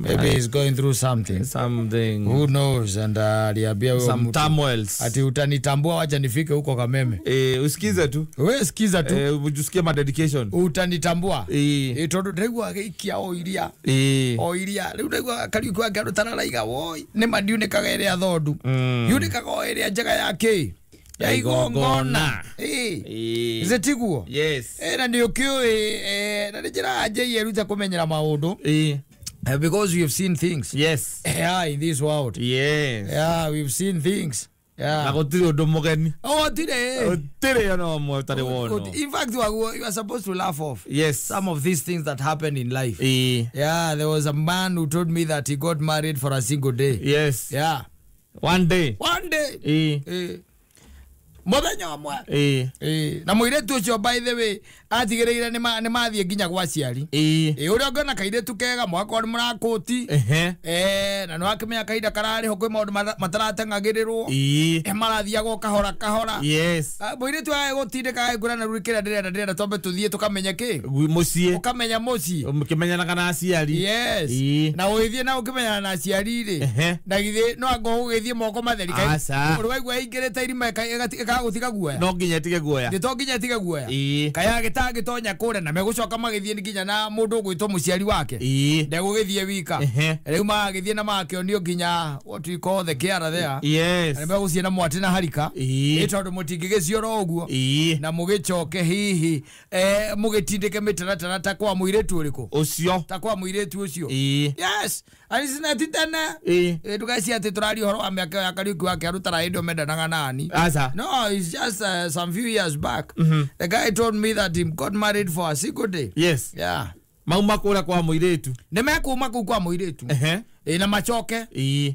Maybe he's going through something. Something. Who knows? And aliambia huyo Some mtu turmoils. ati utanitambua, wacha nifike huko Kameme. Usikize tu. We sikiza tu. Usikie ma dedication. Utanitambua. Tondu ndaigua gĩikia o iria. O iria rĩu ndaigua Kariuki wa Kĩarũ tararaiga woi nĩ ma ndiunĩkaga ĩrĩa thondu. Yunĩkaga o ĩrĩa njega ya kĩ ya igongona. Ĩ tiguo? Yes. Na nĩ ũkĩũĩ na nĩ njĩraga Njei erute kũmenyera maũndũ. Because we have seen things. Yes. Yeah, in this world. Yes. Yeah, we've seen things. Yeah. Na gũtirĩ ũndũ mũgeni. Oh, tire. Gũtirĩ ona ũmwe ũtarĩ wonwo. In fact, you are supposed to laugh off. Yes. Some of these things that happen in life. Yeah, there was a man who told me that he got married for a single day. Yes. Yeah. One day. One day. Mũthenya ũmwe. Na mũirĩtu ũcio by the way atigĩrĩire nĩ mathiĩ nginya gwa aciari. Ũrĩa ũngĩona kairĩtu kega mwakorwo nĩ mũrakũti. Na nĩ wakĩmenya kahinda kararĩho kwĩ maũndũ matarateng'agĩrĩrwo. Marathiagwo kahora kahora. Yes. Mũirĩtu agĩgũtindĩka agĩkwĩra na rĩu kĩrĩa ndĩrenda twambe tũthiĩ tũkamenye kĩ? Mũciĩ. Ũkamenya mũciĩ. Mũkĩmenyanaga na aciari. Yes. Na ũgĩthiĩ na ũkĩmenyana na aciari rĩ. Na githĩ no anga ũgĩthiĩ moko matheri. Aca. Ũrĩ waigua aingĩrĩte irima ĩkagũtiga guoya. No nginya ĩtige guoya. Nĩ to nginya ĩtige guoya. Kaya gĩtangĩtonya kũrĩa na megũcoka magĩthiĩ nginya na mũndũ ũgwĩtwo mũciari wake. Ndegũgĩthiĩ wika. Rĩu magagĩthiĩ na magakĩonio nginya what we call the kĩara there. Yes. Na megũciĩ na mwatĩ na harika. Ĩ tondũ mũtingĩgĩciora ũguo. Na mũgĩcoke hihi mũgĩtindĩke mĩtaratara ta kwa mũirĩtu ũrĩkũ? Ũcio. Ta kwa mũirĩtu ũcio. Yes. And ti tene. Ndũgecirie atĩ tũraria ũhoro wa mĩaka ya Kariuki wa Kĩarũ tara hĩndĩ ĩyo mendanaga nani. Aca. No, it's just some few years back. The guy told me that he got married for a single day. Yes. Yeah. Mauma kũrĩa kwa mũirĩtu. Nĩ mekuma kũu kwa mũirĩtu. Na macoke.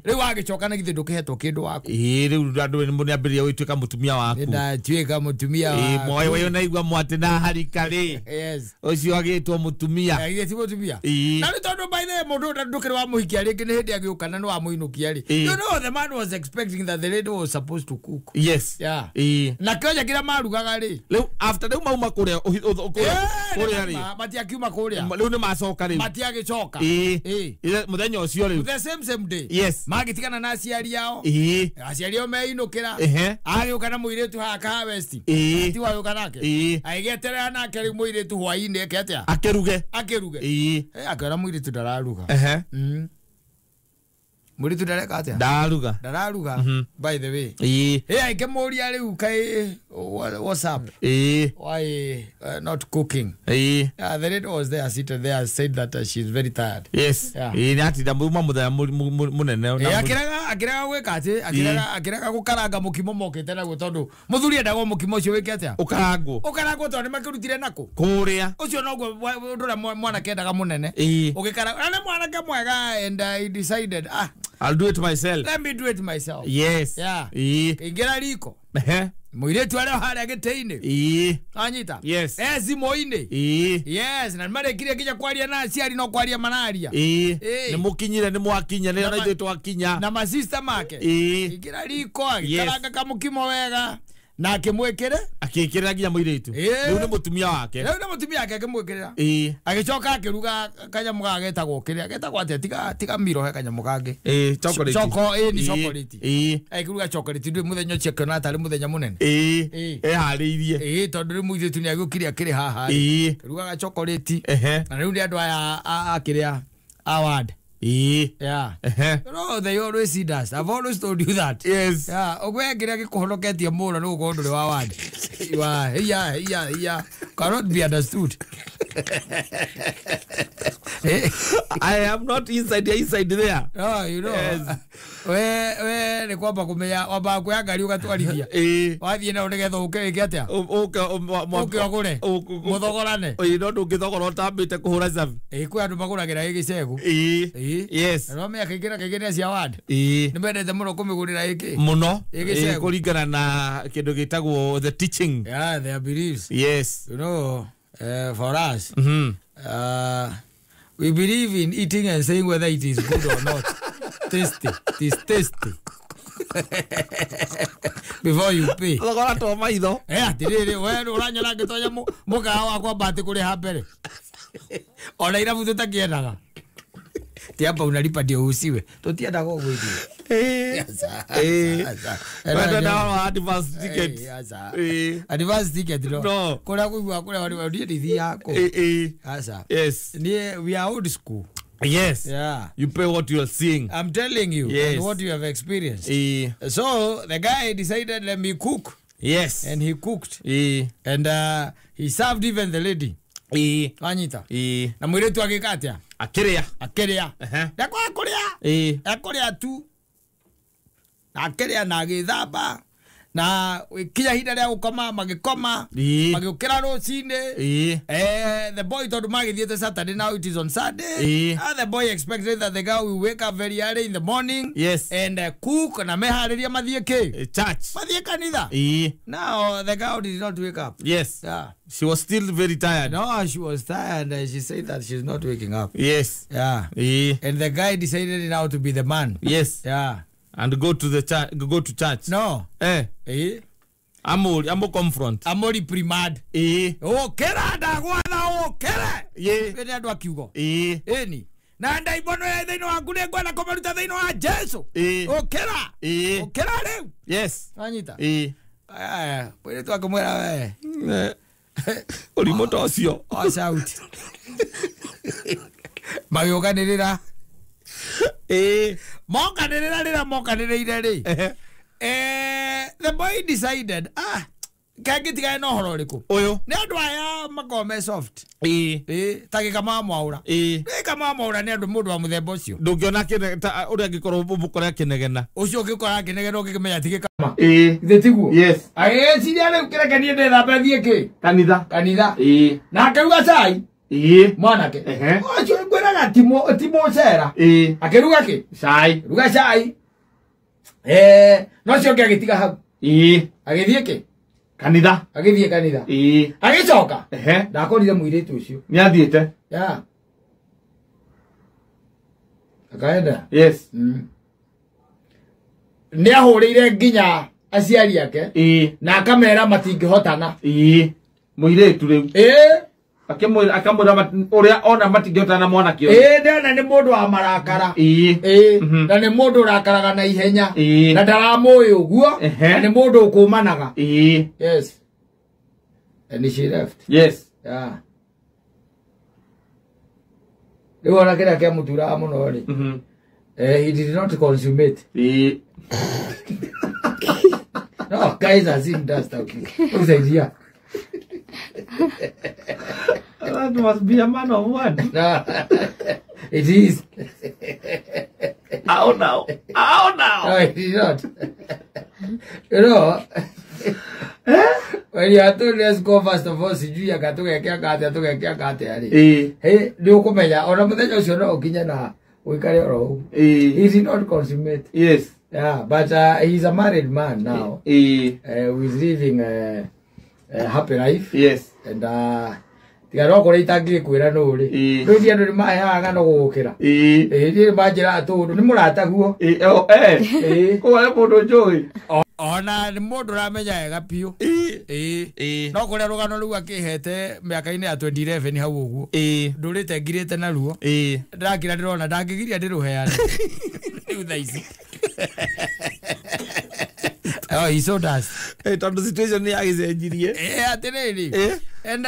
Rĩu agĩcoka na githĩ ndũkĩhetwo kĩndũ waku. Rĩu andũ nĩ ambĩrĩria gũtuĩka mũtumia waku. Nĩndatuĩka mũtumia waku. Moyo weyo naigua mwatĩ na harika rĩ. Yes. Ũcio agĩtwo mũtumia. Githĩ ti mũtumia? Na nĩ tondũ by the way mũndũ ũrĩa ndũkĩrĩ wa mũhikia rĩngĩ nĩ hĩndĩ agĩũka na nĩ wamũinũkia rĩ. You know the man was expecting that the lady was supposed to cook. Yes. Yeah. Na kĩonya kĩrĩa marugaga rĩ. Rĩu after rĩu mauma kũrĩa kũrĩa rĩ. Matiakiuma kũrĩa. Rĩu nĩ macoka rĩu. Matiagĩcoka. Mũthenya ũcio rĩu. The same day. Yes. Magĩtigana na aciari ao. Aciari ao meinũkĩra. Agĩũka na mũirĩtu haha Kahawa West. Ti wagĩũka nake. Agĩgĩeterera nake rĩu mũirĩtu hwaĩ-inĩ eke atĩa? Akĩruge. Akĩruge. Akĩona mũirĩtu ndararuga. Mũirĩtu ndareka atĩa? Ndararuga. Ndararuga. By the way. Akĩmũria rĩu kaĩ what's up? Why not cooking? The lady was there seated there said that she's very tired. Yes. Nĩ atinda uma mũthenya mũnene. Akĩrega gwĩka atĩ akĩrega gũkaranga mũkimo mokĩte naguo tondũ mũthuri endagwo mũkimo ũcio wĩke atĩa? Ũkarangwo. Ũkarangwo tondũ nĩmakĩrutire nakũ? Kũrĩa. Ũcio noguo ũndũ ũrĩa mwanake endaga mũnene. Ũgĩkaranga na nĩ mwanake mwega and he decided I'll do it myself. Let me do it myself. Yes. Yeah. Ingĩra riko. Mũirĩtu arĩa harĩa gĩtĩ-inĩ. Anyita. Yes. Thimũ-inĩ. Yes, na nĩmarĩkirie nginya kwaria na aciari no kwaria mararia. Nĩ mũkinyire nĩ mwakinya nĩ ona ithuĩ twakinya. Na masista make. Ingĩra riko agĩkaranga kamũkimo wega. Na akĩmwĩkĩre. Akĩĩkĩrĩra nginya mũirĩtu. Rĩu nĩ mũtumia wake. Rĩu nĩ mũtumia wake akĩmwĩkĩrĩra. Agĩcoka akĩruga kanyamũ gaka getagwo kĩrĩa getagwo atĩa tiga miro he kanyamũ kangĩ. Chocolate. Choco, nĩ chocolate. Akĩruga chocolate ndũĩ mũthenya ũcio akĩona tarĩ mũthenya mũnene. Eharĩirie. Tondũ rĩu mũirĩtu nĩ agĩũkire akĩrĩ haha. Akĩrugaga chocolate. Na rĩu nĩ andũ aya akĩrĩa award. Yeah. No, they always see us. I've always told you that. Yes. Yeah. Ogwe kĩrĩa gĩkũhonoketie mũno nĩ gũkorwo ndũrĩ wa ward. You are here. Cannot be understood. I am not inside here, inside there. No, you know. Yes. We nĩ kwamba kũmenya wambaga kuoya ngari ũgatwarithia. Wathiĩ nayo nĩgetha ũke wĩke atĩa? Ũke ũgũre. Mũthogorane. No ndũngĩthogora ũtambĩte kũhũra cabi. Kwĩ andũ magũragĩra ĩ gĩcegũ. Yes. Na no menya kaingĩ na kaingĩ nĩ cia ward. Nĩ mendete mũno kũmĩgũrĩra ĩkĩ. Mũno. Ĩ gĩcegũ. Kũringana na kĩndũ gĩtagwo the teaching. Yeah, their beliefs. Yes. You know, for us, we believe in eating and saying whether it is good or not. Tasty. It is tasty. Before you pay. Thogora to maitho. Atirĩrĩ, we ũranyona ngĩtonya mũkawa wakwa mbati kũrĩha mbere. Ona irabu tũtakĩendaga. Ti hapa unalipa ndio usiwe. Tutienda kwa gwithio. Eh. Wenda advance ticket. Advance ticket no. Kura kuigua kura wari wari yako. Asa. Yes. We are old school. Yes. Yeah. You pay what you are seeing. I'm telling you. Yes. And what you have experienced. So the guy decided, let me cook. Yes. And he cooked. And he served even the lady. Anyita. Na mwiretu agikatia. Akiria. Akiria. Ndakwa kuria. Akuria tu. Akiria na agithamba. Na kinya hinda ria gukoma magikoma magiukira rucini. The boy tondu magithiete Saturday, now it is on Sunday. The boy expected that the girl will wake up very early in the morning. Yes. And cook na mehariria mathie ki church, mathie kanitha. Now the girl did not wake up. Yes. Yeah. She was still very tired. No, she was tired and she said that she's not waking up. Yes. Yeah. And the guy decided now to be the man. Yes. Yeah. And go to the church, go to church. No. Amo confront. Amo reprimand. Okera ndagwatha okere. Ye. Ni andu akiugo. Eni. Na ndaimono ya thiini waku ni ngwenda kũmaruta thiini wa Jesu. Okera. Okera riu. Yes. Anyita. Aya, mwiritu akamwira we. Ũrimũ ta ũcio. Watch out. Magĩũkanĩrĩra. Mokanĩrĩra rĩrĩa mokanĩrĩire rĩ. The boy decided, kangĩtigane na ũhoro ũrĩkũ? Ũyũ. Nĩ andũ aya makoragwo me soft. Ta gĩkama mwaũra. Gĩkama mwaũra nĩ andũ mũndũ wa mũthemba ũcio. Ndũngĩona ũrĩa angĩkorwo ũmũkore akĩnegena. Ũcio ũngĩkora akĩnegena ũngĩkĩmenya ti gĩkama. Githĩ tiguo? Yes. Agĩgĩciria rĩu kĩreke niĩ ndĩthambe thiĩ kĩ? Kanitha. Kanitha. Na akĩruga cai. Mwanake. Ũcio ngwĩraga ti mũcera. Akĩruga kĩ? Cai. Ruga cai. No ũcio ũngĩ agĩtiga hau. Agĩthiĩ kĩ? Kanitha. Agĩthiĩ kanitha. Agĩcoka. Ndakorire mũirĩtu ũcio. Nĩathiĩte. Yeah. Akaenda. Yes. Nĩahũrĩire nginya aciari ake. Na akamera matingĩhotana. Mũirĩtu rĩu. Akamwĩra ũrĩa ona matingĩhotana mwanake ũyũ. Ndĩrona nĩ mũndũ wa marakara. Na nĩ mũndũ ũrakaraga na ihenya. Na ndaramũĩ ũguo. Na nĩ mũndũ ũkũmanaga. Yes. And she left. Yes. Yeah. Rĩu ona kĩrĩa kĩamũturaga mũno rĩ. He did not consummate. No, guys are seeing dust out. Usaidia. That must be a man of what? No, it is. Oh no! Oh no! No, it is not. You know, when you are told let's go first of all, sijui akatugekea kate atugekea kate ari. Hey, ni ukumenya ona muthenya ucio no ukinye na uikare oro uguo. He did not consummate. Yes. Yeah, but he's a married man now. Who is living a happy life. Yes. And tiga no kũrĩa itangĩkwĩra nũ rĩ. Rĩu ti andũ nĩ maheaga ng'ano gũgũkĩra. Niĩ manjĩraga tũndũ nĩ mũrataguo. Kũu nĩ mũndũ njũĩ. Ona nĩ mũndũ ũramenya wega biũ. No kũrĩa rũgano rũu akĩhete mĩaka-inĩ ya 2011 hau ũguo. Ndũrĩte ngirĩte naruo. Ndĩrakira ndĩrona ndangĩgiria ndĩrũheane. Rĩu thaa ici. Oh, he so does. Tondũ situation nĩ yagĩcenjirie. Atĩrĩrĩ. And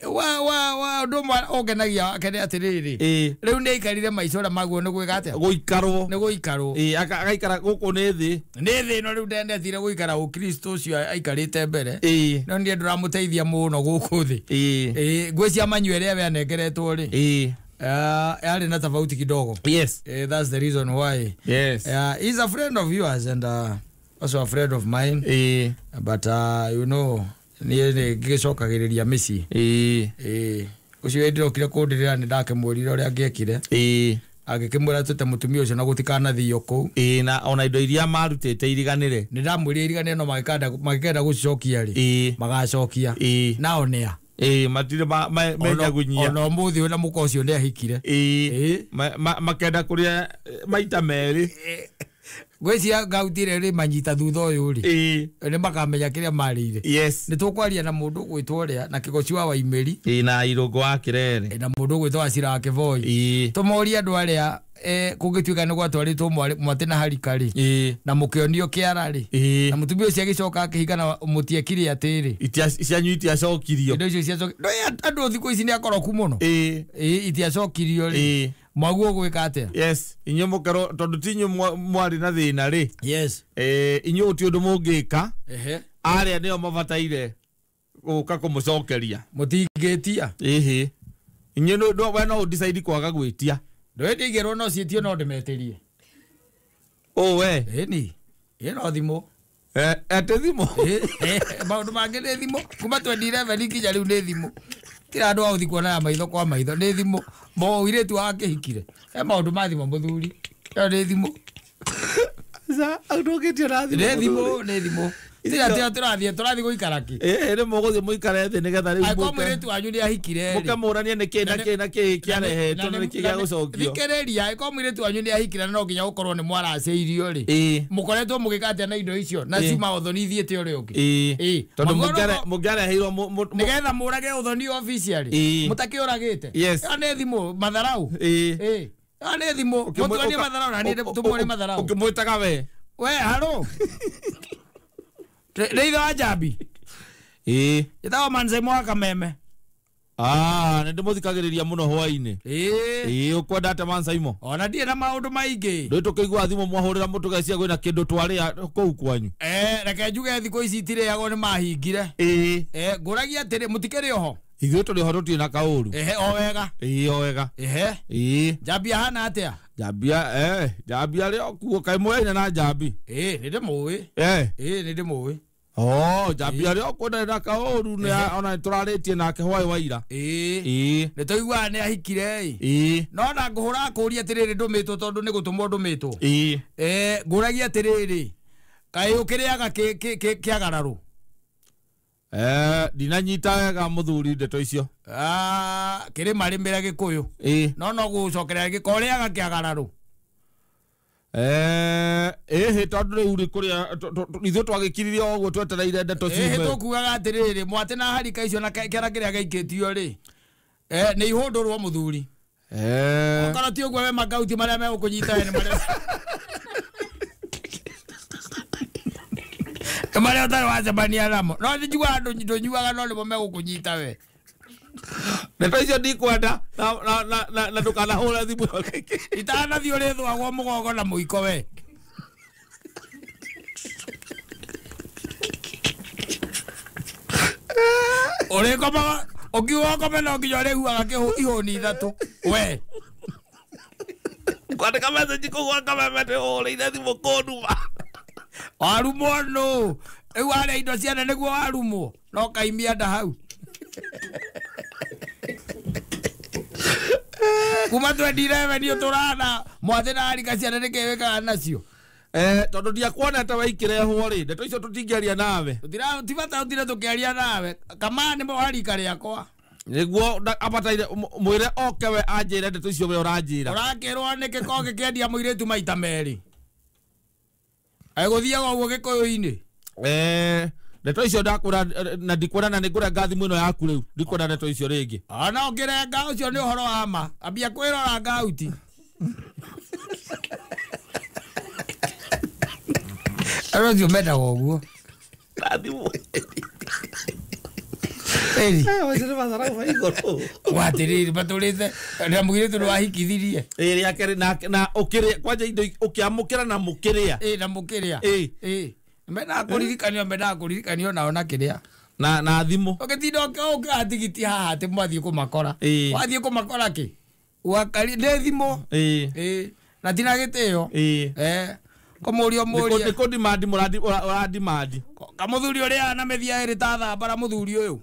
wa ũndũ ũmwe ũngenagia wake nĩ atĩrĩrĩ. Rĩu nĩ aikarire maica ũrĩa maguo nĩ gwĩka atĩa? Gũikarwo. Nĩ gũikarwo. Agaikara gũkũ nĩ thĩ. Nĩ thĩ ĩno rĩu ndendetire gũikara ũkristo ũcio aikarĩte mbere. No niĩ ndũramũteithia mũno gũkũ thĩ. Ngwĩcia manyua ĩrĩa we anengeretwo rĩ. Yale na tofauti kidogo. Yes. That's the reason why. Yes. He's a friend of yours and also a friend of mine. But you know, ni ngĩcokagĩrĩria mĩciĩ. Ũcio ndĩrokire kũndĩrĩra nĩ ndakĩmwĩrire ũrĩa angĩekire. Agĩkĩmwĩra tũte mũtumia ũcio na gũtikanathio kũu. Na ona indo iria marutĩte iriganĩre. Nĩ ndamwĩrire iriganĩre no magĩkenda gũcicokia rĩ. Magacokia. Nao nĩa. Matire menyagunyia. Ona ũmũthĩ ũyũ na mũka ũcio nĩ ahikire. Makenda kũrĩa maita merĩ. Ngwĩciria ngauti ĩrĩa ĩrĩmanyita thutha ũyũ rĩ, nĩ makamenya kĩrĩa marĩire. Yes. Nĩ tũkwaria na mũndũ ũgwĩtwo ũrĩa na Kĩgoci wa Waimĩri. Na Irũngũ wa Kĩrere. Na mũndũ ũgwĩtwo Wacira wa Kĩboi. Tũmorie andũ arĩa kũngĩtuĩka nĩ gwatwarĩtwo mwatĩ na harika rĩ, na mũkĩonio kĩara rĩ, na mũtumia ũcio agĩcoka akĩhinga na mũtiekire atĩrĩ, cianyu itiacokirio. Indo icio ciacokirio. Andũ thikũ ici nĩ akoroku mũno. Itiacokirio rĩ, mwaguo gwĩka atĩa? Yes, inyuĩ mũkerwo tondũ ti inyuĩ mwarĩ na thĩna rĩ. Yes. Inyuĩ gũtirĩ ũndũ mũngĩka. Arĩa nĩo mabataire gũka kũmũcokeria. Mũtingĩtia. Ĩhĩ. Inyuĩ we no ũdecide kwaga gwĩtia. Ndũĩ ndingĩrwo no ciĩtio no ndĩmetĩrie. Ũ we? Ĩni. Ĩ no thimũ. Atĩ thimũ? Maũndũ mangĩ nĩ thimũ. Kuma 2011 nginya rĩu nĩ thimũ. Tira andũ a gũthiĩ kuonana maitho kwa maitho nĩ thimũ. Mũirĩtu wakĩhikire. He maũndũ ma thimũ mũthuri. Ĩyo nĩ thimũ. Aca, ndũngĩtio na thimũ. Nĩ thimũ, nĩ thimũ. Tira tũrathiĩ tũrathiĩ gũikara kĩ? Nĩ mũgũthiĩ mũikare thĩ nĩgetha rĩu mũke. Mũirĩtu wanyu nĩ ahikire rĩ. Mũkemũranie nĩ kĩ na kĩ na kĩ kĩarehetwo na nĩ kĩ gĩa gũcokio. Thikĩrĩria, angĩkorwo mũirĩtu wanyu nĩ ahikire na no nginya gũkorwo nĩ mwaracĩirio rĩ. Mũkoretwo mũgĩka atĩa na indo icio na ciuma ũthoni ithiĩte ũrĩa ũngĩ. Tondũ mũngĩareheirwo nĩgetha mũrage ũthoni officially. Mũtakĩũragĩte. Ĩyo nĩ thimũ matharau. Ĩyo nĩ thimũ. Mũtuonie matharau na niĩ tũmuonie matharau. Ũkĩmwĩtaga we. We haro. Nĩ ithe wa Njambi. Njĩtagwo Manze wa Kameme. Nĩ ndĩmũthikagĩrĩria mũno hwaĩ-inĩ. Ũkwenda atĩa Mansaimo? Ona ndirĩ na maũndũ maingĩ. Rĩu tũkĩigua thimũ mwahũrĩra mũtũgecia kwĩna kĩndũ twarĩa kũu kwanyu. Reke njuge thikũ ici itirĩagwo nĩ mahingire. Ngũragia atĩrĩ mũtikĩrĩ oho? Ithuĩ tũrĩ oho tũtirĩ na kaũru. O wega. O wega. Njambi ahana atĩa? Njambi arĩ o kuo kaĩ mũyaine na Njambi? Nĩ ndĩmũĩ. Nĩ ndĩmũĩ. Njambi arĩ o kuo ndarĩ na kaũru ona nĩtũrarĩtie nake hwaĩ wa ira. Nĩ tũiguaga nĩ ahikire ĩ. No na ngũhũra kũria atĩrĩrĩ ndũmĩtwo tondũ nĩ gũtũmwo ndũmĩtwo. Ngũragia atĩrĩrĩ kaĩ ũkĩrĩaga kĩagararũ? Ndinanyita wega mũthuri ndeto icio. Kĩrĩ marĩmĩra Gĩkũyũ. No no gũcokerera gĩko ũrĩaga kĩagararũ. Ĩhĩ tondũ rĩu rĩ kũrĩa ithuĩ twagĩkiririe o ũguo twetereire ndeto ciume. Tũkugaga atĩrĩrĩ mwatĩ na harika icio na kĩara kĩrĩa gĩaikĩtio rĩ, nĩ ihũndũrwo mũthuri. Okorwo ti ũguo we makauti marĩa megũkũnyita we nĩ marĩa marĩa ũtarĩ wacemania namo. No nĩ njiguaga ndũnyuaga no nĩmo megũkũnyita we. Ndeto icio ndikwenda na ndũkanahũre thimũ ĩyo rĩngĩ. Itanathiĩ ũrĩthũagwo mũgongo na mũiko we. Ũrĩkomaga ũkiuga ũkome no nginya ũrĩhuaga ihũni ithatũ we. Kwandĩka message kũu gwa Kameme ndĩhũrĩire thimũ kũnduma. Warumwo nũ? Rĩu warĩa indo ciene nĩguo warumwo no kaimia nda hau. Kuma 2011 ũtũrana mwathĩ na harika ciana nĩkĩ wĩkaga nacio? Tondũ ndiakuonete waikĩrehwo rĩ, ndeto icio tũtingĩaria nawe. Ti bata tũtinde tũkĩaria nawe. Kama nĩmo harika rĩakwa. Nĩguo abataire mwĩre oke we anjĩre ndeto icio we ũranjĩra. Ũrakĩrwo nĩkĩ ko gĩkĩendia mũirĩtu maita merĩ? Egũthiaga ũguo Gĩkũyũ-inĩ. Ndeto icio ndakwĩra na ndikwenda na nĩngũrenga thimũ ĩno yaku rĩu. Ndikwenda ndeto icio rĩngĩ. Ona ũngĩrenga ũcio nĩ ũhoro wa ma. Ambia kwĩrora ngauti. Andũ acio mendaga ũguo. Watĩrĩrĩ matũrĩte na mũirĩtu nĩ wahikithirie. Rĩake na ũkĩrĩa kwanja indo ũkĩamũkĩra na mũkĩrĩa. Na mũkĩrĩa. Mendaga kũririkanio mendaga kũririkanio nao na kĩrĩa. Na thimũ. Ũgĩtinda ũkĩoya tigiti haha atĩ mwathiĩ kũmakora. Wathiĩ kũmakora kĩ? Wakari nĩ thimũ. Na tina gĩtĩo. Kũmũria mũria. Nĩ kũndimandi ũrandimandi. Kamũthuri ũrĩa na mĩthia ĩrĩ ta thambara mũthuri ũyũ.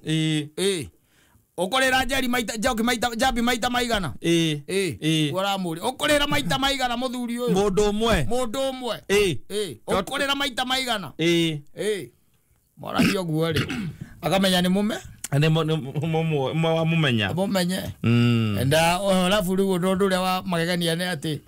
Ũkũrĩra Njeri maita Njoki maita Njambi maita maigana. Ũramũria. Ũkũrĩra maita maigana mũthuri ũyũ. Mũndũ ũmwe. Mũndũ ũmwe. Ũkũrĩra maita maigana. Moragia ũguo rĩ. Akamenya nĩ mũme. Nĩ mũmenya. Mũmenye. Nda arabu rĩu ũndũ ũrĩa wa magegania nĩ atĩ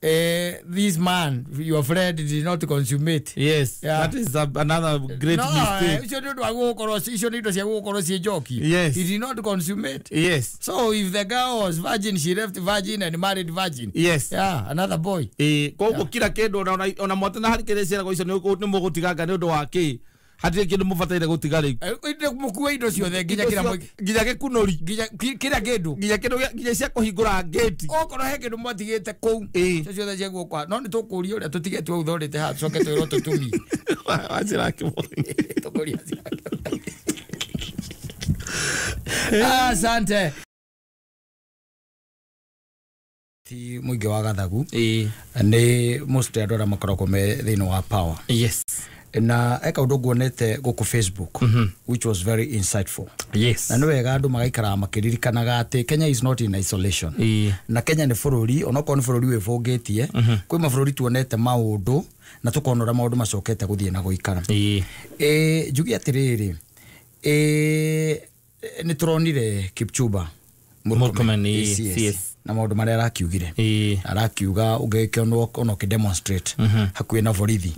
This man, your friend, did not consummate. Yes. Yeah. That is another great mistake. Icio nĩ ũndũ wa gũgũkorwo, icio nĩ indo cia gũgũkorwo ciĩ njoki. Yes. He did not consummate. Yes. So if the girl was virgin, she left virgin and married virgin. Yes. Yeah, another boy. Koguo kira kĩndũ ona mwatena harĩ kĩrĩa ciaragwo icio nĩ mũgũtiganga nĩ ũndũ wa kĩ hatirĩ kĩndũ mũbataire gũtiga rĩu. Mũkue indo ciothe nginya kĩrĩa nginya gĩkunũri, nginya kĩrĩa kĩndũ, nginya kĩndũ, nginya cia kũhingũra ngĩti. Okorwo he kĩndũ mwatigĩte kũu, icio ciothe cia guoko. No nĩ tũkũria ũrĩa tũtigĩte hau thondete haha, tũcoke twĩrwo tũtumie. Wacira kĩmwe. Tũkũria Asante. Ti mũingĩ wa Gathagu nĩ most andũ arĩa makoragwo me thĩinĩ wa power. Yes. Na eka ũndũ nguonete gũkũ Facebook, which was very insightful. Yes. Na nĩ wega andũ magaikaraga makĩririkanaga atĩ Kenya is not in isolation. Na Kenya nĩ bũrũri, onokorwo nĩ bũrũri wĩbũngĩtie, kwĩ mabũrũri tuonete maũndũ na tũkona ũrĩa maũndũ macokete gũthiĩ na gũikara. Njuge atĩrĩrĩ, nĩ tũronire Kipchumba Murkomen, yes. Na maũndũ marĩa arakiugire. Arakiuga ũngĩkĩonwo ona ũkĩdemonstrate hakuhĩ na borithi,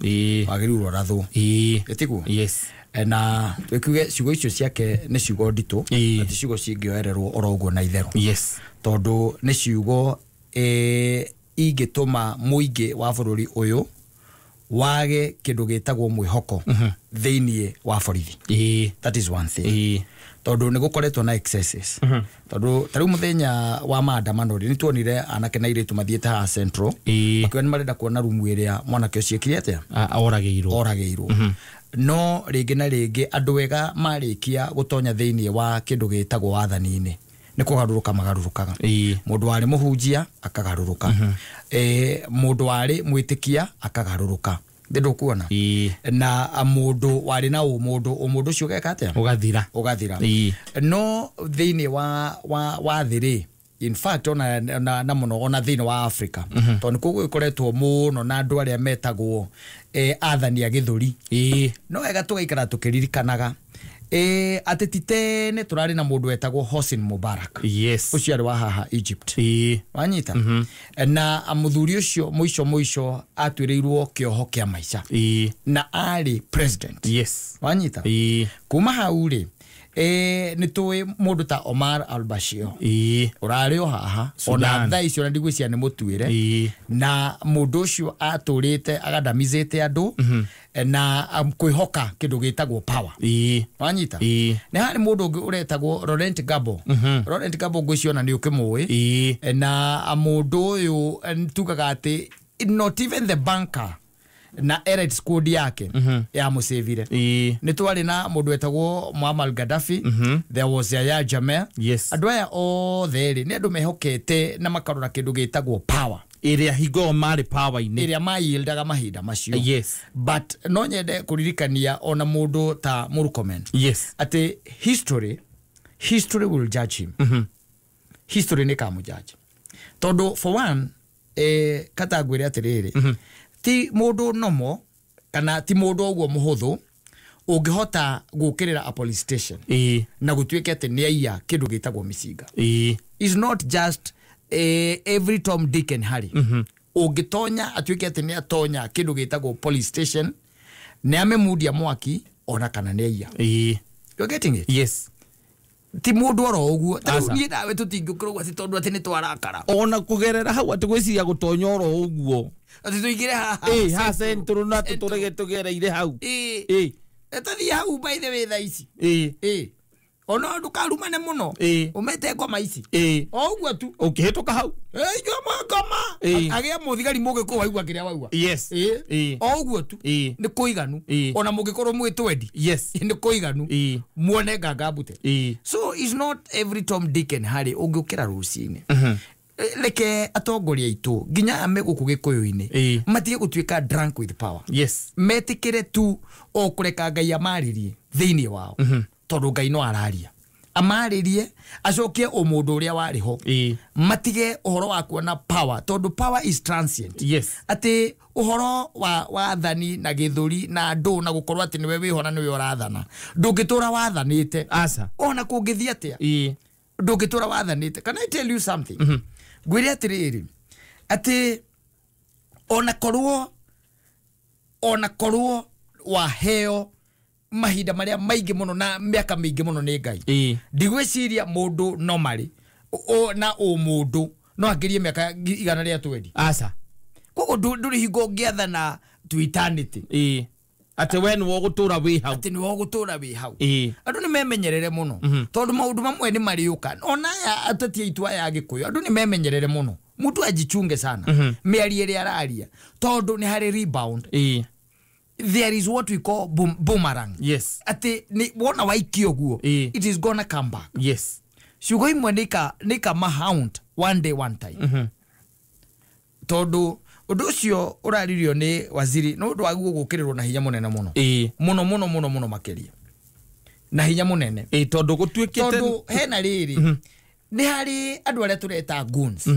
wagĩrĩirwo ũrathwo. Ĩtiguo? Yes. Na tũkiuge ciugo icio ciake nĩ ciugo nditũ, na ti ciugo cingĩoererwo oro ũguo na itherũ. Yes. Tondũ nĩ ciugo ingĩtũma mũingĩ wa bũrũri ũyũ wage kĩndũ gĩtagwo mwĩhoko thĩinĩ wa borithi. That is one thing. Tondũ nĩ gũkoretwo na excesses. Tondũ ta rĩu mũthenya wa maandamano rĩ, nĩ tuonire anake na airĩtu mathiĩte haha Central, makiuga nĩ marenda kuona rumu ĩrĩa mwanake ũcio ekire atĩa? Oragĩirwo. No rĩngĩ na rĩngĩ andũ ega marĩkia gũtonya thĩinĩ wa kĩndũ gĩtagwo wathani-inĩ nĩ kũgarũrũka magarũrũkaga. Mũndũ warĩ mũhunjia akagarũrũka, mũndũ warĩ mwĩtĩkia akagarũrũka. Ndũkuona? Na mũndũ warĩ na ũmũndũ, ũmũndũ ũcio ũgeka atĩa? Ũgathira. No thĩinĩ wa thĩ rĩ, in fact ona na mũno ona thĩinĩ wa Africa, tondũ nĩkuo gũgĩkoretwo mũno na andũ arĩa metagwo athani a gĩthũri. No wega tũgaikara tũkĩririkanaga atĩ ti tene tũrarĩ na mũndũ wetagwo Hosni Mubarak. Yes. Ũcio arĩ wa haha Egypt. Wanyita? Na mũthuri ũcio mũico atuĩrĩirwo kĩoho kĩa maica. Na arĩ president. Yes. Wanyita? Kuma hau rĩ, nĩ tũĩ mũndũ ta Omar al-Bashir. Ũrarĩ o haha ona thaa icio na ndigwĩciria nĩ mũtuĩre. Na mũndũ ũcio atũrĩte agandamizĩte andũ na kwĩhoka kĩndũ gĩtagwo power. Wanyita? Nĩ harĩ mũndũ ũngĩ ũretagwo Laurent Gbagbo. Laurent Gbagbo ngwĩciria ona nĩ ũkĩmũĩ. Na mũndũ ũyũ tugaga atĩ not even the banker na elite squad yake ya mũcĩvire. Nĩ twarĩ na mũndũ wetagwo Muammar Gaddafi. There was Yahya Jammeh. Yes. Andũ aya othe rĩ nĩ andũ mehokete na makarora kĩndũ gĩtagwo power ĩrĩa hingo marĩ power-inĩ, ĩrĩa mayieldaga mahinda macio. Yes. But no nyende kũririkania ona mũndũ ta Murkomen. Yes. Atĩ history will judge him. History nĩ kamũjudge. Tondũ for one, kata ngwĩre atĩrĩrĩ, ti mũndũ nomo kana ti mũndũ ũguo mũhũthũ ũngĩhota gũkĩrĩra a police station na gũtuĩke atĩ nĩ aiya kĩndũ gĩtagwo mĩcinga. Is not just every Tom, Dick and Harry. Ũngĩtonya atuĩke atĩ nĩ atonya kĩndũ gĩtagwo police station nĩ amĩmundia mwaki ona kana nĩ aiya. You're getting it? Yes. Ti mũndũ oro ũguo. Ta rĩu niĩ nawe tũtingĩũkĩra ũguo atĩ tondũ atĩ nĩ twarakara. Ona kũgerera hau atĩ gwĩciria gũtonya oro ũguo. Atĩ tũingĩre haha. Ha Central na tũtũrege tũgereire hau. Tũthiĩ hau by the way thaa ici. Ona ndũkarumane mũno. Ũmete ngoma ici. O ũguo tu. Ũkĩhĩtũka hau. Ngoma. Agĩa mũthigari mũgĩkũyũ waigua kĩrĩa waigua. Yes. O ũguo tu. Nĩ kũiganu. Ona mũngĩkorwo mwĩ twendi. Yes. Nĩ kũiganu. Muone nganga mbute. So it's not every Tom, Dick and Harry ũngĩũkĩra rũcinĩ. Reke atongoria aitũ nginya ame gũkũ gĩkũyũ-inĩ matige gũtuĩka drunk with power. Yes. Metĩkĩre tu o kũreka Ngai amarĩrie thĩinĩ wao. Tondũ Ngai no araria. Amarĩrie acokie ũmũndũ ũrĩa warĩ ho. Matige ũhoro wa kuona power tondũ power is transient. Yes. Atĩ ũhoro wa wathani na gĩthũri na andũ na gũkorwo atĩ nĩwe wĩho na nĩwe ũrathana. Ndũngĩtũra wathanĩte. Aca. Ona kũngĩthiĩ atĩa. Ndũngĩtũra wathanĩte. Can I tell you something? Ngwĩre atĩrĩrĩ atĩ Ona korwo waheo mahinda maria maingi muno na miaka mingi muno ni Ngai, ndigwiciria mundu no mari na mundu no angirie miaka 120. Aca koguo nduri hingo ngiathana to eternity. Ati we ni wogutura wi hau, ati ni wogutura wi hau. Andu ni memenyerere muno tondu maundu mamwe ni mariuka. Ona aya ateti aitu aya Gikuyu, andu ni memenyerere muno, mutu ajichunge sana miarie ria araria, tondu ni hari rebound. There is what we call boomerang. Yes. Ati ni wona waikio guo, it is gonna come back. Yes. Ciugo imwe nika mahound one day one time. Tondu undu ucio uraririo ni waziri no undu waguo gukirirwo na hinya munene muno. Muno muno muno muno makiria. Na hinya munene. Tondu gutuikite, tondu hena riri ni hari andu aria tureta goons.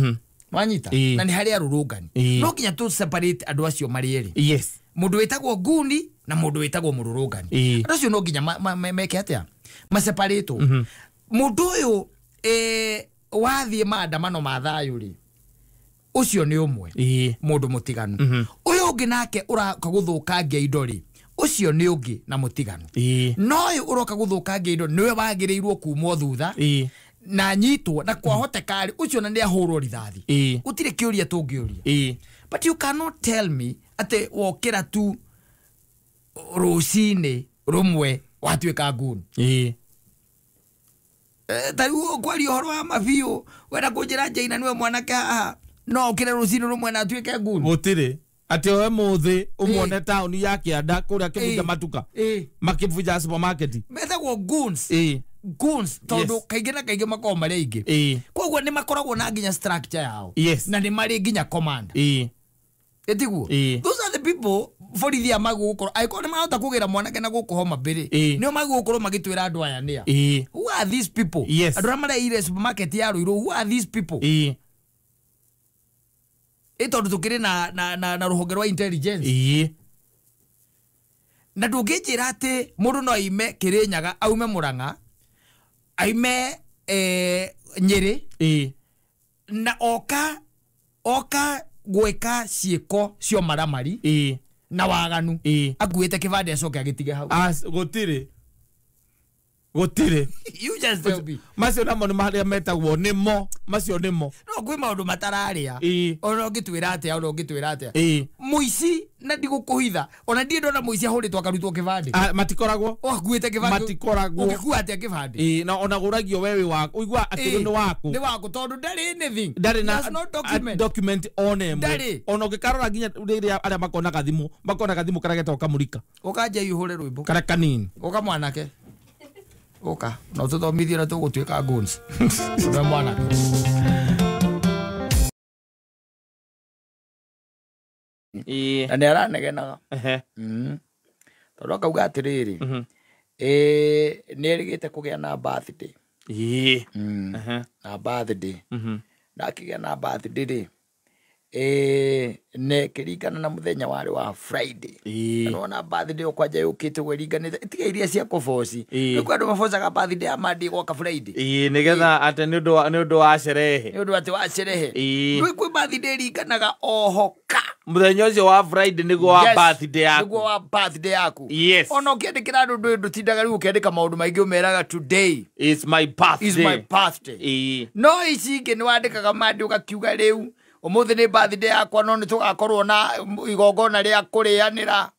Wanyita? Na ni hari arurungani. No nginya tu separate andu acio mari eri. Yes. Mundu witagwo guni na mundu witagwo mururungani. Andu acio no nginya meke atia? Ma separate. Mundu uyu wathie maandamano ma thayu ri, ucio ni umwe mundu mutiganu. Uyu ungi nake uraka guthukangia indo ri, ucio ni ungi na mutiganu. No uyu uroka guthukangia indo niwe wagirirwo kumwo thutha na nyitwo na kwahoteka ri ucio na ni ahurwo rithathi. Gutire kiuria tungiuria. But you cannot tell me ati wokira tu rucini rumwe watuika nguni. Tariu kwaria uhoro wa mabiu wenda kunjira Njaina niwe mwanake haha no ukire rucini rumwe na atuike nguni. Gutire ati we muthi umuone tauni ya Kianda kuria kibunja matuka makibunja supermarket metagwo goons. Goons tondu kaingi na kaingi makoragwo mari aingi, koguo ni makoragwo na nginya structure yao. Na ni mari nginya command. Etiguo those are the people borithi a magukorwo aikorwo ni mahota kugira mwanake na guku Homa Bay nio magukorwo magitwira andu aya nia. Who are these people? Andu aria mareire supermarket ya Ruiru, who are these people? Tondu tukiri na ruhonge rwa intelligence. Na ndunginjira ati mundu no aime Kirinyaga, aume Murang'a, aime Nyeri, na oka gwika ciiko cio maramari na waganu akuite kibande acoke agitige hau. Gutire gutire. You just tell me. Macio namo ni maria metagwo nimo, macio nimo. No kwi maundu matararia. Ona ungitwira atia, ona ungitwira atia. Muici na ndigukuhitha. Ona ndie ndona muici ahuritwo akarutwo kibande. Matikoragwo. O akuite kibande. Matikoragwo. Ungikua atia kibande? Na ona guragio wewe waku. Uigua ati ni waku. Ni waku tondu ndari anything. Ndari na no document. Document one emwe. Ndari. Ona ungikarora nginya riria aria makona gathimu, makona gathimu karia getagwo kamurika. Ukanja ihure rwimbo. Karia kanini. Uka mwanake. Oka, no tuthomithie na tugutuika goons. We mwanake. Na nĩ aranegenaga. Tondũ akauga atĩrĩrĩ, nĩ erĩgĩte kũgĩa na birthday. Na birthday. Na akĩgĩa na birthday rĩ, ne kĩringana na mũthenya warĩ wa Friday. Na wona birthday ũkwanja yũkĩte ũguo ĩringanĩte, tiga iria cia kũboci. Rĩu kwĩ andũ mabocaga birthday ya Monday goka Friday. Nĩgetha atĩ nĩ ũndũ wa sherehe. Nĩ ũndũ atĩ wa sherehe. Rĩu kwĩ birthday ĩringanaga oho ka mũthenya ũcio wa Friday nĩguo wa birthday yaku. Nĩguo wa birthday yaku. Yes. Ona ũkĩandĩkĩra andũ ndũtindaga rĩu ũkĩandĩka maũndũ maingĩ ũmeraga today is my birthday. Is my birthday. No ici ingĩ nĩ wandĩkaga Monday ũgakiuga rĩu umuthi ni birthday yakwa no ni tugakorwo na igongona ria kurianira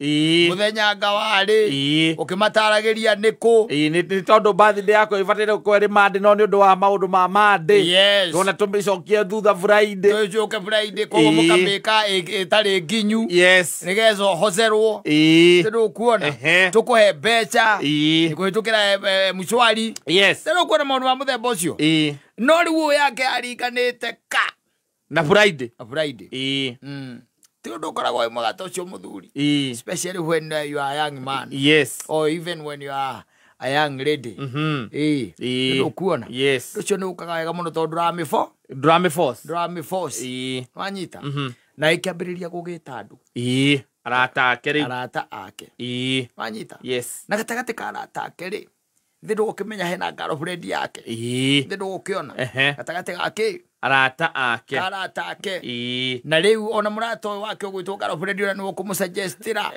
muthenya ngawari ukimataragiria niku. Ni tondu birthday yakwa ibataire gukorwo iri Monday no ni undu wa maundu ma Monday. Tuona tumicokie thutha Friday, tucoke Friday koguo mukamika itari nginyu. Yes. Nigetha uhocerwo ndukuona tukuhe mbeca kuhitukira mshwari. Yes. Ndukuona maundu ma muthemba ucio. No riu yake arikanite ka na Friday. Na Friday. Ti undu ukoragwo wi mwega ta ucio muthuri. Especially when you are a young man. Yes. Or even when you are a young lady. Ndukuona. Yes. Ucio ni ukaga wega muno tondu ndurami force. Wanyita. Na ikiambiriria gugita andu. Arata ake riu. Arata ake. Wanyita. Yes. Na gatagati ka arata ake ri, thi ndugukimenya hena girlfriend yake. Thi ndugukĩona gatagati gake. Arata ake. Arata ake. Ĩĩ. Na rĩu ona mũrata ũyũ wake ũgwĩtwo girlfriend ũrĩa nĩwe ũkũmũsuggestĩra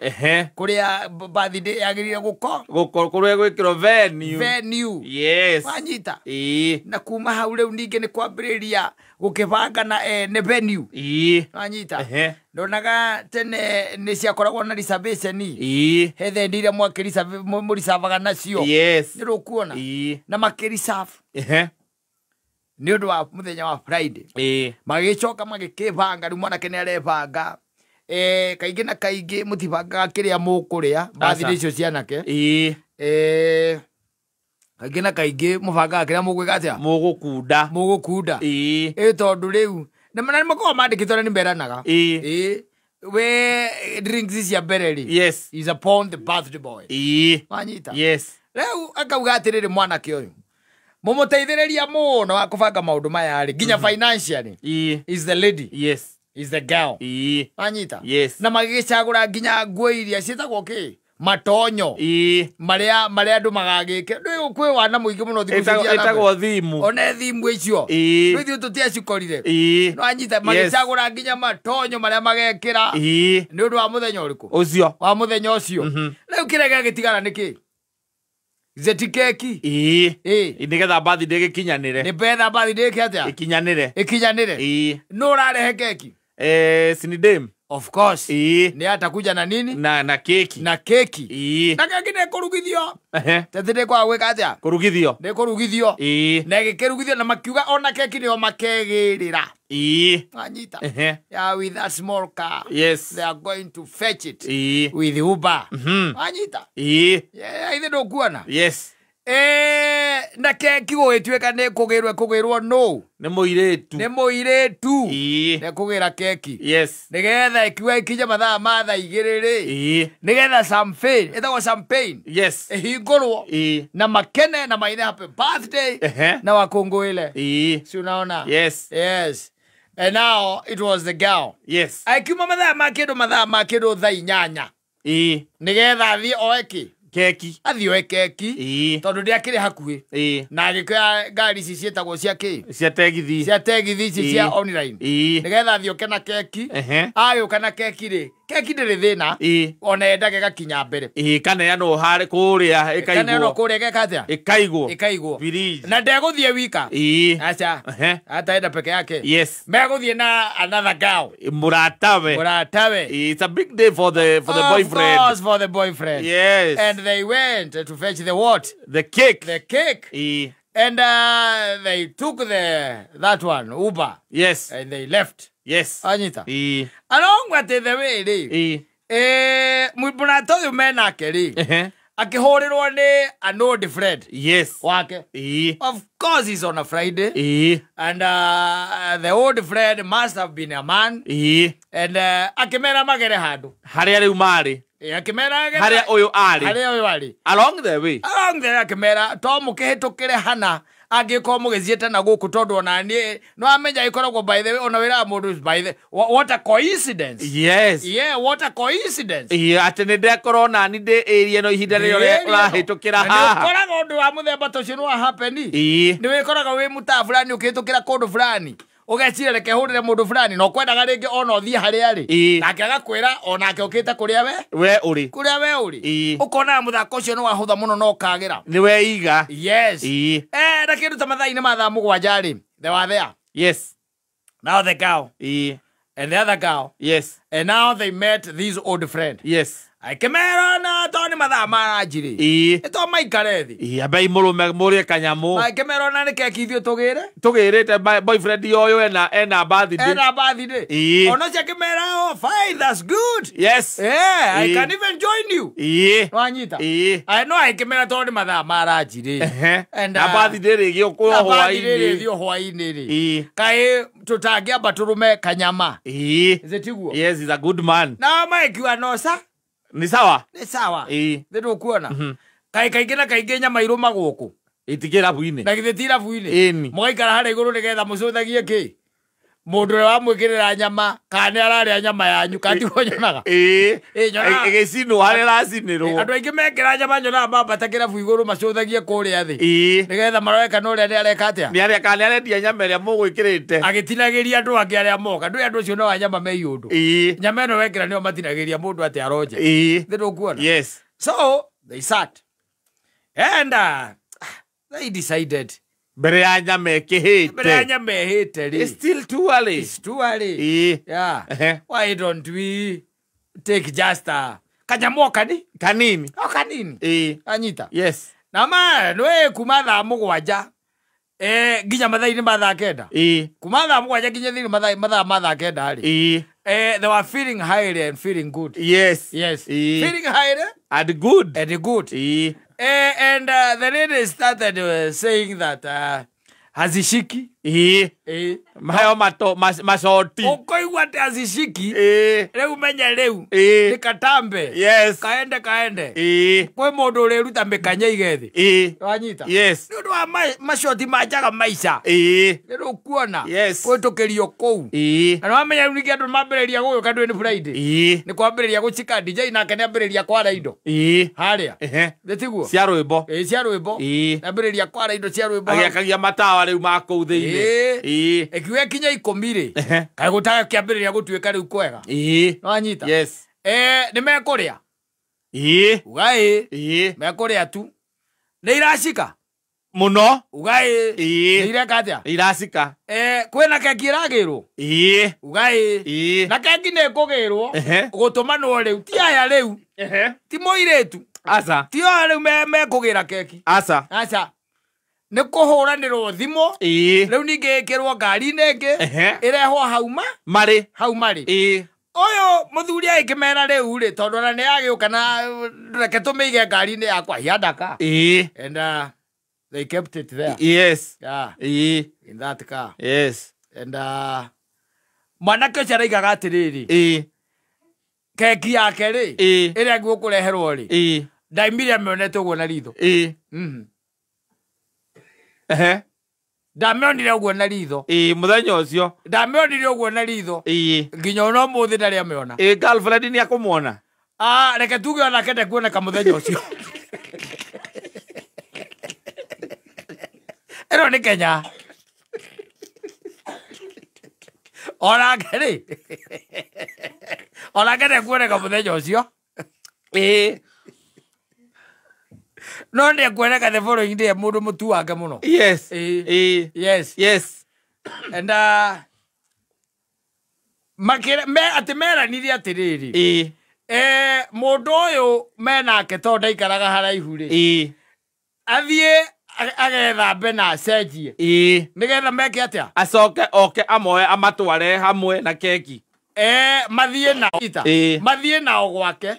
kũrĩa birthday yagĩrĩire gũko Gũkorwo gwĩkĩrwo venue. Venue. Yes. Wanyita. Ĩĩ. Na kuma hau rĩu ningĩ nĩ kwambĩrĩria gũkĩbanga na ene venue. Ĩĩ. Wanyita. Ndonaga tene nĩ ciakoragwo na reservation. Ĩĩ. He thendi iria mũrisavaga nacio. Yes. Nĩ rũkuona. Ĩĩ. Na makĩreserve. Nĩ ũndũ wa mũthenya wa Friday. Ĩĩ. Magĩcoka magĩkĩbanga rĩu mwanake nĩ arebanga. Kaingĩ na kaingĩ mũtibangaga kĩrĩa mũkũrĩa birthday icio cianake. Ĩĩ. Kaingĩ na kaingĩ mũbangaga kĩrĩa mũgwĩka atĩa? Mũgũkunda. Mũgũkunda. Ĩĩ. Ĩ tondũ rĩu na nĩ makoragwo mandĩkĩtwo na nĩ meranaga. Ĩĩ. Ĩĩ. We drinks cia mbere rĩ. Yes. Is upon the birthday boy. Ĩĩ. Wanyita. Yes. Rĩu akauga atĩrĩrĩ mwanake ũyũ. Mũmũteithĩrĩria mũno wa kũbanga maũndũ maya rĩ nginya financially. Ĩĩ. Is the lady. Yes. Is the girl. Ĩĩ. Wanyita. Yes. Na magĩgĩcagũra nginya nguo iria ciĩtagwo kĩ? Matonyo. Ĩĩ. Marĩa andũ magagĩke. Rĩu kwĩ wana mũingĩ mũno thikũ ici cia Ĩtagwo thimu. One thimu icio. Ĩĩ. Rĩu ithuĩ tũtiacikorire. Ĩĩ. Wanyita magĩcagũra nginya matonyo marĩa magekĩra. Ĩĩ. Nĩ ũndũ wa mũthenya ũrĩkũ? Ũcio. Wa mũthenya ũcio. Rĩu kĩrĩa gĩagĩtigara nĩ kĩ? Zeti keki. Ĩĩ. Ĩĩ. Nĩgetha birthday ĩgĩkinyanĩre. Nĩ betha birthday ĩke atĩa? Ĩkinyanĩre. Ĩkinyanĩre. Ĩĩ. Nũ ũrarehe keki? Sinidem. Of course. Ĩĩ. Nĩ atakuja na nini? Na keki. Na keki. Ĩĩ. Na keki nĩ ĩkũrugithio. Tete nĩ kwaga gwĩka atĩa? Kũrugithio. Nĩ ĩkũrugithio. Ĩĩ. Na ĩgĩkĩrugithio na makiuga ona keki nĩo makegĩrĩra. Ĩĩ. Wanyita. Yeah, with that small car. Yes. They are going to fetch it. Ĩĩ. With Uber. Wanyita. Ĩĩ. Yeah, ithe ndũkuona. Yes. Na keki gũgĩtuĩka nĩ kũgĩrwo ĩkũgĩrwo nũ? Nĩ mũirĩtu. Nĩ mũirĩtu. Ĩĩ. Nĩ kũgĩra keki. Yes. Nĩgetha ĩkiuga ĩkinye mathaa ma thaa igĩrĩ rĩ. Ĩĩ. Nĩgetha champagne, ĩtagwo champagne. Yes. Ĩhingũrwo. Ĩĩ. Na makene na maine happy birthday. Na wakũngũĩre. Ĩĩ. Si unaona? Yes. Yes. And now it was the girl. Yes. Akiuma mathaa ma kĩndũ mathaa ma kĩndũ thaa inyanya. Ĩĩ. Nĩgetha athiĩ oe kĩ? Keki. Athiĩ oe keki. Ĩĩ. Tondũ ndĩakĩrĩ hakuhĩ. Ĩĩ. Na agĩkĩoya ngari ici ciĩtagwo cia kĩ? Cia tegithi. Cia tegithi ici cia online. Ĩĩ. Nĩgetha athiĩ oke na keki. Agĩũka na keki rĩ, keki ndĩrĩ thĩna. Ĩĩ. Ona yendaga ĩgakinya mbere. Ĩĩ, kaneanwo harĩ kũrĩa ĩkaigwo. Kaneanwo kũrĩa ĩgeka atĩa? Ĩkaigwo. Ĩkaigwo. Fridge. Na ndegũthiĩ wika. Ĩĩ. Aca. Ataenda peke yake. Yes. Megũthiĩ na another girl. Mũratawe. Mũratawe. It's a big day for the boyfriend. Of course, for the boyfriend. Yes. And they went to fetch the what? The cake. The cake. Ĩĩ. And they took that one, Uber. Yes. And they left. Yes. Anyita. Ĩĩ. Along with the way rĩ. Ĩĩ. Mũrata ũyũ menake rĩ. Akĩhũrĩrwo nĩ an old friend. Yes. Wake. Ĩĩ. Of course he's on a Friday. Ĩĩ. And the old friend must have been a man. Ĩĩ. And akĩmera magere handũ. Harĩa rĩu marĩ. Akĩmera harĩa ũyũ arĩ. Harĩa ũyũ arĩ. Along the way. Along the way akĩmera to mũkĩhĩtũkĩre hana angĩkorwo mũgĩthiĩte na gũkũ tondũ ona niĩ no amenya ĩkoragwo by the way ona wĩraga mũndũ by the what a coincidence. Yes. Yeah, what a coincidence. Ĩĩ, atĩ nĩ ndekorwo nani ndĩ area ĩno ihinda rĩrĩa ũrahĩtũkĩra haha. Nĩ ũkoraga ũndũ wa mũthemba ta ũcio nĩ wa happen. Ĩĩ. Nĩ wĩkoraga wĩ mũtaa fulani ũkĩhĩtũkĩra kũndũ fulani. Ũgeciria reke hũrĩre mũndũ fulani na ũkwendaga rĩngĩ ona ũthiĩ harĩa arĩ. Nake agakwĩra onake ũkĩte kũrĩa we ũrĩ. Kũrĩa we ũrĩ. Ũkonaga mũthako ũcio nĩ wahũtha mũno na ũkagĩra. Nĩ weiga. Yes. Na kĩndũ ta mathaa-inĩ ma thaa mũgwanja rĩ, they were there. Yes. Now the girl. Ĩĩ. And the other girl. Yes. And now they met this old friend. Yes. Akĩmera na to nĩ mathaa ma ranji rĩ. Ĩĩ. Nĩ to maikare thĩ. Ĩĩ, ambai mũrũme mũrĩe kanyamũ. Akĩmera ona nĩ keki ithuĩ tũgĩre. Tũgĩrĩte boyfriend ũyũ ena birthday. Ena birthday. Ĩĩ. Ona ũcio akĩmera, oh fine, that's good. Yes. Yeah, I can even join you. Ĩĩ. Wanyita. Ĩĩ. No akĩmera to nĩ mathaa ma ranji rĩ. Na birthday rĩgĩũkwo Na birthday hwaĩ-inĩ. rĩgĩthiĩ hwaĩ-inĩ rĩ. Ĩĩ. Kaĩ tũtangĩamba tũrũme kanyama. Ĩĩ. Is it tiguo? Yes, he's a good man. Na maikiuga no sa. Ni sawa? Nĩ sawa. Ĩĩ. Nĩ ndũkuona. Kaĩ kaingĩ na kaingĩ nyama irũmagwo kũ? Ĩtikĩrabu-inĩ. Na githĩ ti irabu-inĩ? Ĩni. Mũgaikara harĩa igũrũ nĩgetha mũcũthagie kĩ? Mundu uria wamwikirira nyama kana ni araria nyama yanyu kana tiguo nyonaga. Nyonaga Igicinwo haria iracinirwo. Andu aingi mekira nyama nyonaga mambata kirabu iguru macuthagie kuria thi. Nigetha marore kana uria ni areka atia. Ni aria kana ni arendia nyama iria mugwikirite. Agitinagiria andu angi aria moka. Ndui andu acio no a nyama me iundu. Nyama ino wekira nio matinagiria mundu ati aronje. Thi ndukuona. Yes. So they sat and they decided mbere ya nyama ĩkĩhĩte. Mbere ya nyama ĩhĩte rĩ. It's still too early. It's too early. Yeah. Why don't we take just a kanyamũ kani? Kanini. O kanini. Anyita. Yes. Na ma nĩ kuma thaa 7 nginya mathaa-inĩ ma thaa 9. Kuma thaa 7 nginya thĩinĩ mathaa ma thaa 9 rĩ. They were feeling highly and feeling good. Yes. Yes. Feeling highly and good. And good. And the lady started saying that hazishiki. Mayo mato mashoti. Ukoigua ati hazishiki. Riu menya riu. Ni katambe. Yes. Kaende kaende. Kwi mundu uriruta mikanya igethi. Wanyita. Yes. Ni undu wa mashoti manjaga maica. Ni rukuona. Yes. Kwitukirio kuu. Na wamenya riu ningi andu mambiriria guka ndu ni Friday. Ni kwambiriria gucika DJ nake ni ambiriria kwara indo. Haria. Ni tiguo. Cia rwimbo. Cia rwimbo. Ambiriria kwara indo cia rwimbo. Agiakagia matawa riu ma kuu thiini. Ikiuga kinya 10 ri. Kai gutaga kiambiriria gutuika riu kwega. Nwanyita. Yes. Ni mekuria. Uga mekuria tu. Ni iracika. Muno. Uga ni ireka atia? Iracika. Kwina keki iragirwo. Uga Na keki ni ikugirwo. Gutumanwo riu ti aya riu. Ti muiritu. Aca. Ti aya riu mekugira keki. Aca. Aca. Nĩ kũhũranĩrwo thimũ. Rĩu ningĩ ĩkĩrwo ngari-inĩ ĩngĩ ĩrehwo hau ma marĩ hau marĩ. Ũyũ mũthuri agĩkĩmera rĩu rĩ tondũ ona nĩ agĩũka na reke tũmĩige ngari-inĩ yakwa he had a car. And they kept it there. Yes. Yeah. In that car. Yes. And mwanake ũcio araigaga atĩrĩrĩ. Keki yake rĩ ĩrĩa ngũkũreherwo rĩ ndaimire amĩonete ũguo na ritho. Ndamĩonire ũguo na ritho. Mũthenya ũcio. Ndamĩonire ũguo na ritho. Nginya ona ũmũthĩ ndarĩ amĩona. Girlfriend nĩ akũmuona. Reke tuge onake ndekuoneka mũthenya ũcio. Ĩno nĩ Kenya. Onake rĩ. Onake ndekuoneka mũthenya ũcio. No nĩ ekuoneka the following day mũndũ mũtuange mũno. Yes. Yes. Yes. And atĩ meranire atĩrĩrĩ. Mũndũ ũyũ menake tondũ ndaikaraga haraihu rĩ. Athiĩ agethambe na acenjie. Nĩgetha meke atĩa? Acoke oke amoe amatware hamwe na keki. Mathiĩ nao. Mathiĩ nao gwake.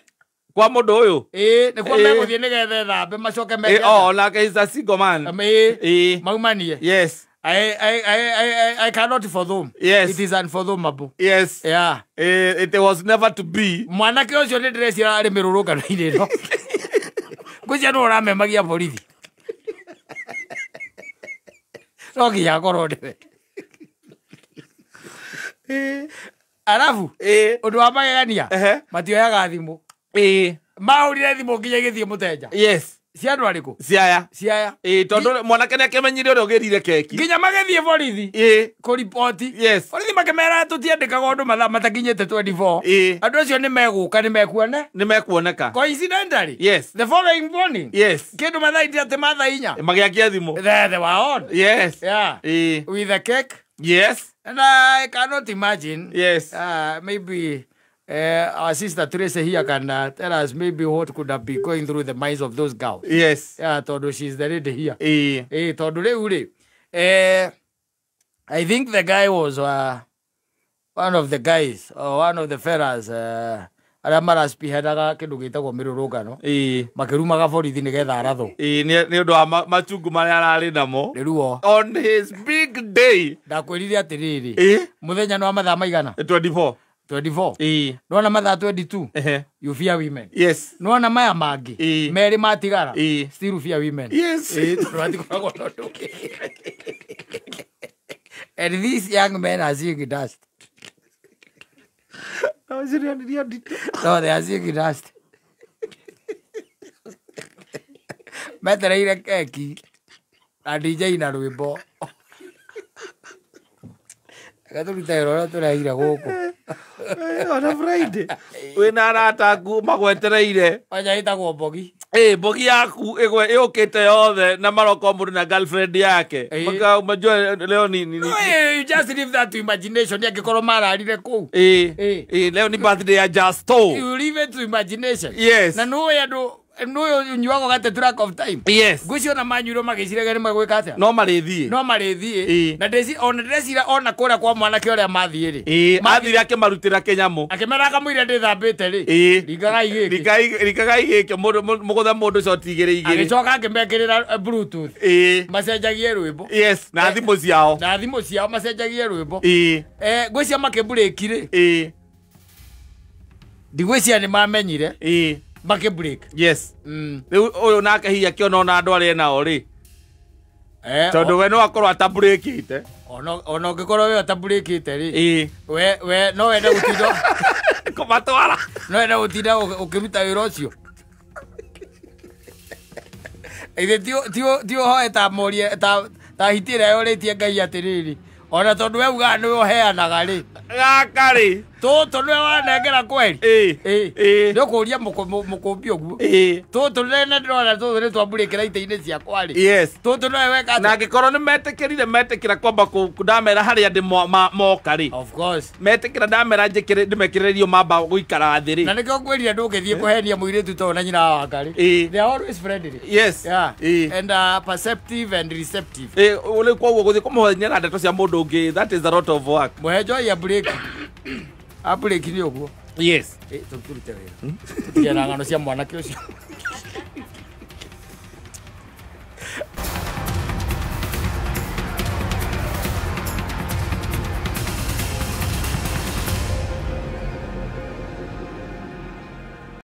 Kwa mundu uyu nikuo meguthie nigetha ethambe macoke meke oh nake is a single man maumanie. Yes. I cannot fathom. Yes. It is unfathomable. Yes. Yeah. It was never to be. Mwanake ucio ni ndirecira ari mirurungano-inĩ ĩno. Ngwĩciria nĩwe ũramemagia borithi. No nginya akorwo nĩwe. Arabu ũndũ wa magegania matioyaga thimũ. Mahũrire thimũ nginya igĩthiĩ mũteja. Yes. Cia andũ arĩkũ? Ciaya. Ciaya. Tondũ mwanake nĩ akĩmenyire ũrĩa ũgĩrire keki. Nginya magĩthiĩ borithi. Kũriboti. Yes. Borithi makĩmera tũtiandĩkaga ũndũ mathaa matakinyĩte 24. Andũ acio nĩ megũka nĩ mekuone. Nĩ mekuoneka. Coincidentally. Yes. The following morning. Yes. Kĩndũ mathaa ithatũ ma thaa 4. Magĩakia thimũ. There they were on. Yes. Yeah. With a cake. Yes. And I cannot imagine. Yes. Maybe our sister Tracy here can tell us maybe what could have been going through the minds of those girls. Yes. Yeah, todo she's the lady here. Todo rĩu rĩ. I think the guy was one of the guys or one of the fellas arĩa maraspihenaga kĩndũ gĩtagwo mĩrũrũngano. Makĩrumaga borithi nĩgetha arathwo. Nĩ ũndũ wa machungu marĩa ararĩ namo. Nĩ ruo. On his big day. Ndakwĩrire atĩrĩrĩ. Mũthenya nĩ wa mathaa maigana? 24. 24. Nona mathaa 22. You fear women. Yes. Nona maya mangĩ. Merĩ matigara. Still fear women. Yes. Tondũ hatikoragwo na ũndũ ũngĩ. And these young men are seeing dust. No, no, they are seeing dust. Metereire keki na DJ na rwimbo. Gatũrute wĩra ũrĩa tũrehire gũkũ. Ona Friday wĩna arata aku magwetereire. Wanja ĩtagwo Mbogi. Mbogi yaku ĩũkĩte yothe na maroka mũndũ na girlfriend yake. Maka leo ni you just leave that to imagination angĩkorwo mararire kũu. Leo ni birthday ya Justo. You leave it to imagination. Yes. Na nũĩ andũ nũĩ ũnyuaga gate track of time. Yes. Ngwĩciria ona manyuirwo magĩciraga nĩ magwĩka atĩa? No marĩthiĩ. No marĩthiĩ. Na ona ndĩrecira ona kũrĩa kwa mwanake ũrĩa mathiĩ rĩ. Athire akĩmarutĩra kĩnyamũ. Akĩmera akamũira ndĩthambĩte rĩ. Ringagai gĩkĩ. Ringagai gĩkĩ mũgũthe mũndũ coti igĩrĩ igĩrĩ. Agĩcoka akĩmekĩrĩra Bluetooth. Macenjagie rwĩmbo. Yes, na thimũ ciao. Na thimũ ciao macenjagie rwĩmbo. Ngwĩciria makĩmburĩki rĩ. Ndigwĩciria nĩ mamenyire. Make break. Yes. Rĩu ũyũ nake hihi akĩona ona andũ arĩa nao rĩ. Tondũ we no akorwo atamburĩkĩte. Ona ũngĩkorwo we atamburĩkĩte rĩ. We no wende gũtinda kũmatwara. No wende gũtinda ũkĩruta wĩra ũcio. Ithe ti ũhoe ta morie ta hiti ĩrĩa yorĩtie Ngai atĩrĩrĩ. Ona tondũ we ugaga nĩwe ũheanaga rĩ. Gaka rĩ. Tũtũ nĩwe wanengera kweri. Nĩ ũkũria mũkũmbi ũguo. Tũtũ nene ndĩrona tũtũ nĩ twamburĩkĩra itĩ-inĩ ciakwa rĩ. Yes. Tũtũ nĩwe weka atĩa? Na angĩkorwo nĩ metĩkĩrire metĩkĩra kwamba ndamera harĩa ndĩ moka rĩ. Of course. Metĩkĩra ndamera njĩkĩre ndĩmekĩrĩrio mamba gũikara thĩ rĩ. Na nĩkĩo ngwĩrire ndũngĩthiĩ kũhenia mũirĩtu ta ũyũ na nyina wa Wangari. They are always friendly. Yes. Yeah. And perceptive and receptive. Rĩu koguo gũthiĩ kũmũhenia na ndeto cia mũndũ ũngĩ, that is a lot of work. Mũhe njohi ya break. Aburĩki nĩ ũguo. Yes. Tũkĩrute wĩra. Tũtige na ng'ano cia mwanake ũcio.